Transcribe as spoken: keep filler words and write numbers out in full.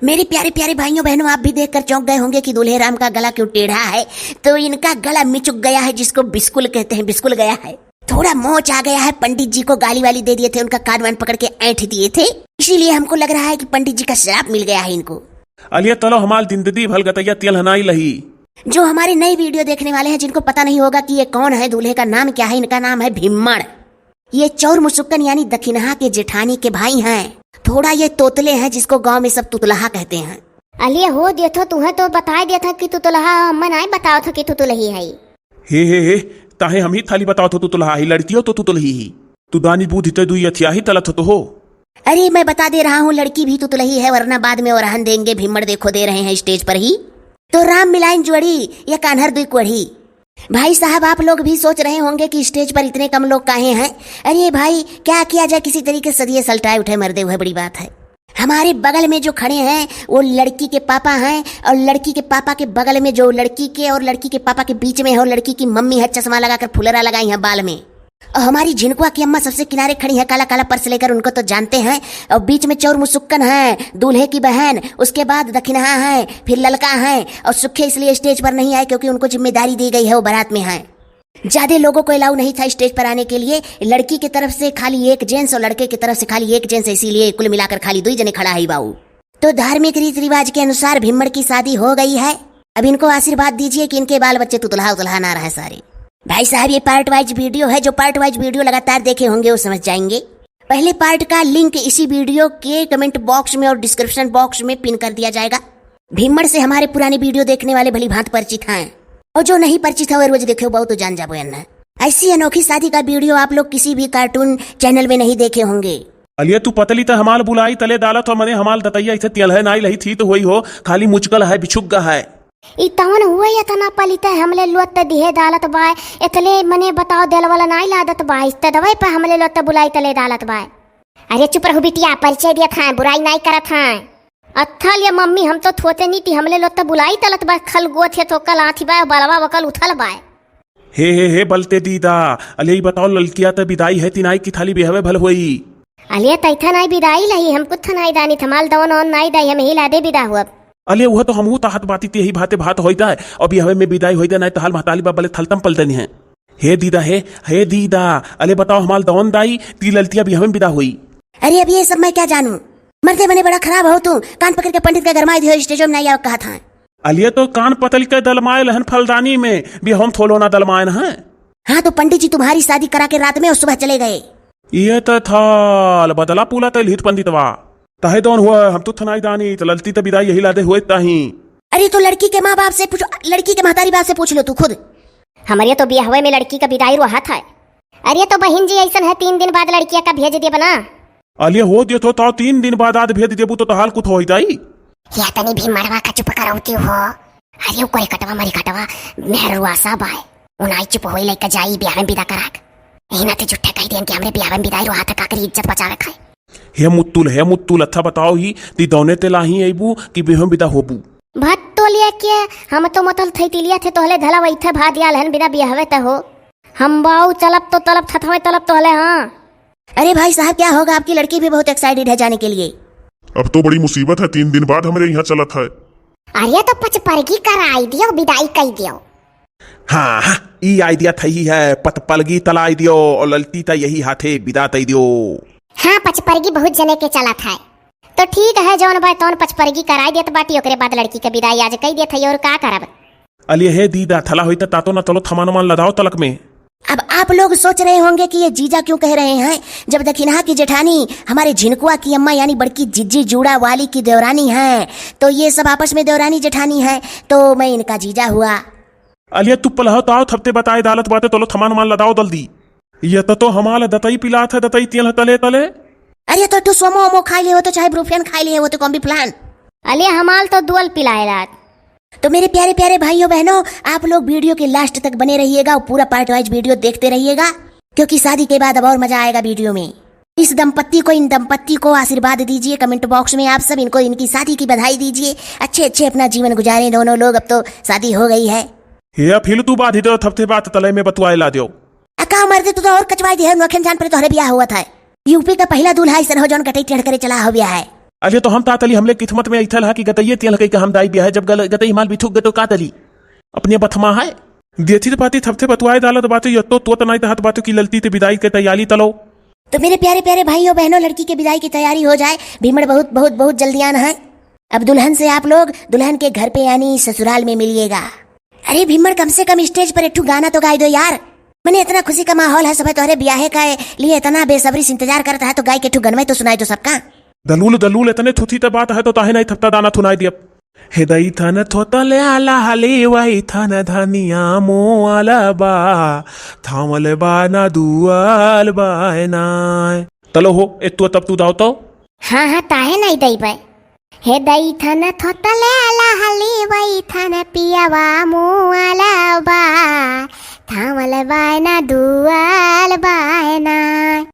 मेरे प्यारे प्यारे भाइयों बहनों, आप भी देखकर चौंक गए होंगे कि दूल्हे राम का गला क्यों टेढ़ा है। तो इनका गला मिचुक गया है, जिसको बिस्कुल कहते हैं, बिस्कुल गया है। थोड़ा मोच आ गया है पंडित जी को, गाली वाली दे दिए थे, उनका कान वान पकड़ के ऐंठ दिए थे, इसीलिए हमको लग रहा है कि पंडित जी का श्राप मिल गया है इनको। अलिया तलो हमाल जिंदगी भल गतैया तेल हनाई लही। जो हमारे नई वीडियो देखने वाले हैं, जिनको पता नहीं होगा कि ये कौन है, दूल्हे का नाम क्या है, इनका नाम है भिम्मड़। ये चौर मुसुक्कन यानी दखिनहा के जेठानी के भाई हैं। थोड़ा ये तोतले हैं, जिसको गांव में सब तुतलहा कहते हैं। अलिया हो देथो, तुहें तो बताए देथो कि तुतलहा, हमें नाई बतावत हो कि तुतलही है। हे हे हे, ताहे हम ही थाली बतावत हो तुतलहा ही, लड़कियों तो तुतलही ही। तू दानी बूझ ते दुई अथिया ही तलत हो तो हो। अरे मैं बता दे रहा हूँ, लड़की भी तुतलही है, वरना बाद में ओरहन देंगे, भिम्मड़ देखो दे रहे हैं स्टेज पर ही। तो राम मिलाइन जोड़ी या कान्हर दुई कोढ़ी। भाई साहब, आप लोग भी सोच रहे होंगे कि स्टेज पर इतने कम लोग काहे हैं। अरे भाई, क्या किया जाए, किसी तरीके से ये सलटाए उठे मर्दे हुए, बड़ी बात है। हमारे बगल में जो खड़े हैं वो लड़की के पापा हैं, और लड़की के पापा के बगल में जो लड़की के और लड़की के पापा के बीच में है वो लड़की की मम्मी है, चश्मा लगाकर फुलरा लगाई है बाल में। और हमारी झिनकुआ की अम्मा सबसे किनारे खड़ी है, काला काला पर्स लेकर, उनको तो जानते हैं। और बीच में चौर मुसुक्कन है, दूल्हे की बहन, उसके बाद दखिनहा है, फिर ललका है। और सुखे इसलिए स्टेज पर नहीं आए क्योंकि उनको जिम्मेदारी दी गई है, वो बारात में है। ज्यादा लोगों को अलाउ नहीं था स्टेज पर आने के लिए। लड़की की तरफ से खाली एक जेंट्स और लड़के की तरफ से खाली एक जेंट्स, इसीलिए कुल मिलाकर खाली दो ही जने खड़ा है बाऊ। तो धार्मिक रीति रिवाज के अनुसार भिम्मड़ की शादी हो गई है। अब इनको आशीर्वाद दीजिए कि इनके बाल बच्चे तुतलहा उतलहा ना रहे सारे। भाई साहब, ये पार्ट वाइज वीडियो है, जो पार्ट वाइज वीडियो लगातार देखे होंगे वो समझ जाएंगे। पहले पार्ट का लिंक इसी वीडियो के कमेंट बॉक्स में और डिस्क्रिप्शन बॉक्स में पिन कर दिया जाएगा। भिम्मड़ से हमारे पुराने वीडियो देखने वाले भली भांत परिचित हैं, और जो नहीं परिचित है वो रोज देखे बहुत तो जान जाबो एन्ना। ऐसी अनोखी शादी का वीडियो आप लोग किसी भी कार्टून चैनल में नहीं देखे होंगे। अलिया तू पतली त हमाल बुलाई तले दालत हो, मने हमाल दतैया इथे तेल है नाई लही थी तो होई हो, खाली मुचकल है, बिछुग्गा है। ई तवन हुए इतना पलित है, हमले लोत दिहे दालत बाय, इतले मने बताओ देल वाला नाई लादत बाय, इस दवाई पे हमले लोत बुलाई तले दालत बाय। अरे चुप रहू बिटिया, परिचय दियत हैं, बुराई नाई करत हैं। अत्थल ये मम्मी, हम तो थोते नी ती, हमले लोत बुलाई तलत बाय, खल गोथ है तो कल आथी बाय, बलवा वकल उथल बाय। हे हे हे बलते दीदा, अले ई बताओ ललकिया त बिदाई है तिनाई की थाली बिहवे भल होई। अले तैथा नाई बिदाई लही, हम कुछ नाई दानी थमाल दौन औन नाई दाई, हम ही लादे बिदा हुआ। अले वह तो हमहू ताहत बाती ते यही भाते भात होई दा, अब बिहवे में बिदाई होई दा, नाई तहाल महताली बाबले थलतम पल देनी है। हे दीदा हे, हे दीदा, अले बताओ हमाल दौन दाई, ती ललतिया बिहवे में बिदा होई। अरे अब ये सब मैं क्या जानू, मर्दे मने बड़ा खराब हो तू, कान पकड़ के पंडित का गरमाई दियो, स्टेजो में नाई आओ कहा था। अलिया तो कान पतल के दलमाए लहन फलदानी में, बिहवे में थोलो ना दलमाए न है। हाँ तो पंडित जी तुम्हारी शादी करा के रात में और सुबह चले गए। ये त थाल बदला पुला तैल हित पंडितवा। तहे दौन हुआ, हम तो थनाई दानी, त ललती त बिदाई यही लादे हुए ताही। अरे तो लड़की के माँ बाप से पूछो, लड़की के महतारी बाप से पूछ लो तू खुद। हमरे तो बियाहवे में लड़की का बिदाई रोहा था। अरे तो बहिन जी ऐसन है, तीन दिन बाद लड़किया का भेज देब ना। अलिया हो दियो तो ताओ तीन दिन बाद आद भेज देबू तो तहाल कुछ होई जाई। या तनी भी मड़वा का चुप करौती हो। अरे ओकरे कटवा मरी कटवा मेहरुआ सा बाय। उनाई चुप होई लइका जाई बियाह में बिदा कराक। एही नाते झूठे कही देन कि हमरे बियाह में बिदाई रोहा था, काकरी इज्जत बचावे खाए। हे मुत्तुल, हे मुत्तुल, अच्छा बताओ ही, ती दौने ते लाही अइबू कि बियाह में बिदा होबू? भत्तोलिया के, हम तो मतल थैतिलिया थे तोहले धला वैथे भादियाल हन बिना बियाहवे ते हो। हम बाऊ चलब तो तलब थथवे तलब तोहले हाँ। अरे भाई साहब, क्या होगा, आपकी लड़की भी बहुत एक्साइटेड है जाने के लिए। अब तो बड़ी मुसीबत है, तीन दिन बाद हमरे यहाँ चलत है। अरे तो पचपरगी कराई दियो, बिदाई कई दियो। हाँ, हाँ, ई आइडिया थही है, पतपलगी तलाई दियो और ललती ता यही हाथे बिदा तई दियो। हाँ, पचपरगी बहुत जने के चलत है। तो ठीक है, जौन बाय तौन पचपरगी कराई देत बाटी, ओकरे बाद लड़की के बिदाई आज कई देत है, और का करब? अलिए हे दीदा, थला होई त तातो ना तलो थमान मान लदाओ तलक में। अब आप लोग सोच रहे होंगे कि ये जीजा क्यों कह रहे हैं, जब दखिनहा की जेठानी हमारे झिनकुआ की अम्मा यानी बड़की जिज्जी जूड़ा वाली की देवरानी है, तो ये सब आपस में देवरानी जेठानी है, तो मैं इनका जीजा हुआ। अलिए तू पलहो ताओ थपते बताए दालत बाते तलो थमान मान लदाओ दल्दी। ये तो, तो हमाल दतई पिलात है, दतई तेल है तले तले। अरे तो तू सोमो ओमो खाई ले हो तो चाहे ब्रूफियन खाई ले हो तो कॉम्बी प्लान। अलिए हमाल तो दुअल पिलाए लात। तो मेरे प्यारे प्यारे भाइयों बहनों, आप लोग वीडियो के लास्ट तक बने रहिएगा और पूरा पार्ट वाइज वीडियो देखते रहिएगा, क्योंकि शादी के बाद अब और मजा आएगा वीडियो में। इस दंपत्ति को, इन दंपत्ति को आशीर्वाद दीजिए कमेंट बॉक्स में आप सब, इनको, इनकी शादी की बधाई दीजिए, अच्छे अच्छे अपना जीवन गुजारें दोनों लोग। अब तो शादी हो गई है। हे फिर तू बाधी दो थपथे बात तले में बतुआए ला दियो। अका मर्दे, तू तो और कचवाई दे है, नोखेन जान पर तोहरे बियाह हुआ था। यूपी का पहला दूल्हा ऐसा हो जौन कटई टेढ़ करे चला हो बिया है। अरे तो हम ता तली, हमले किस्मत में ऐठल हा कि गतइये तियल कई का हम दाई बिया है, जब गल-, गतई माल बिठुक गए तो का तली? अपने बथमा है। देथी त पाती थपथे बतुआए दालत बातू, यत्तो तोत नाई तहत बातू की ललती ते विदाई के तैयारी तलो। तो मेरे प्यारे प्यारे भाइयों बहनों, लड़की के विदाई की तैयारी हो जाए। भीमड़ बहुत बहुत बहुत जल्दी आना है। अब दुल्हन से आप लोग दुल्हन के घर पे यानी ससुराल में मिलिएगा। अरे भीमड़, कम से कम stage पर एक ठू गाना तो गाई दो यार। मने इतना खुशी का माहौल है, सब तोहरे ब्याहे का लिए इतना बेसब्री से इंतजार करता है, तो गाई के ठू गनवे तो सुनाई दो सबका। दलूल, दलूल, इतने थुथी त बात है तो ताहे नाई थपता दाना थुनाई दियब। हे दई थन थोतले आला हले वही थन धनिया मोआला बा, थावल बा ना दुआल बा नाय। तलो हो, ए तू तब तू दाओ तो। हाँ, हाँ, ताहे नाई दई बे। हे दई थन थोतले आला हले वही थन पियावा मोआला बा, थावल बा ना दुआल बा नाय।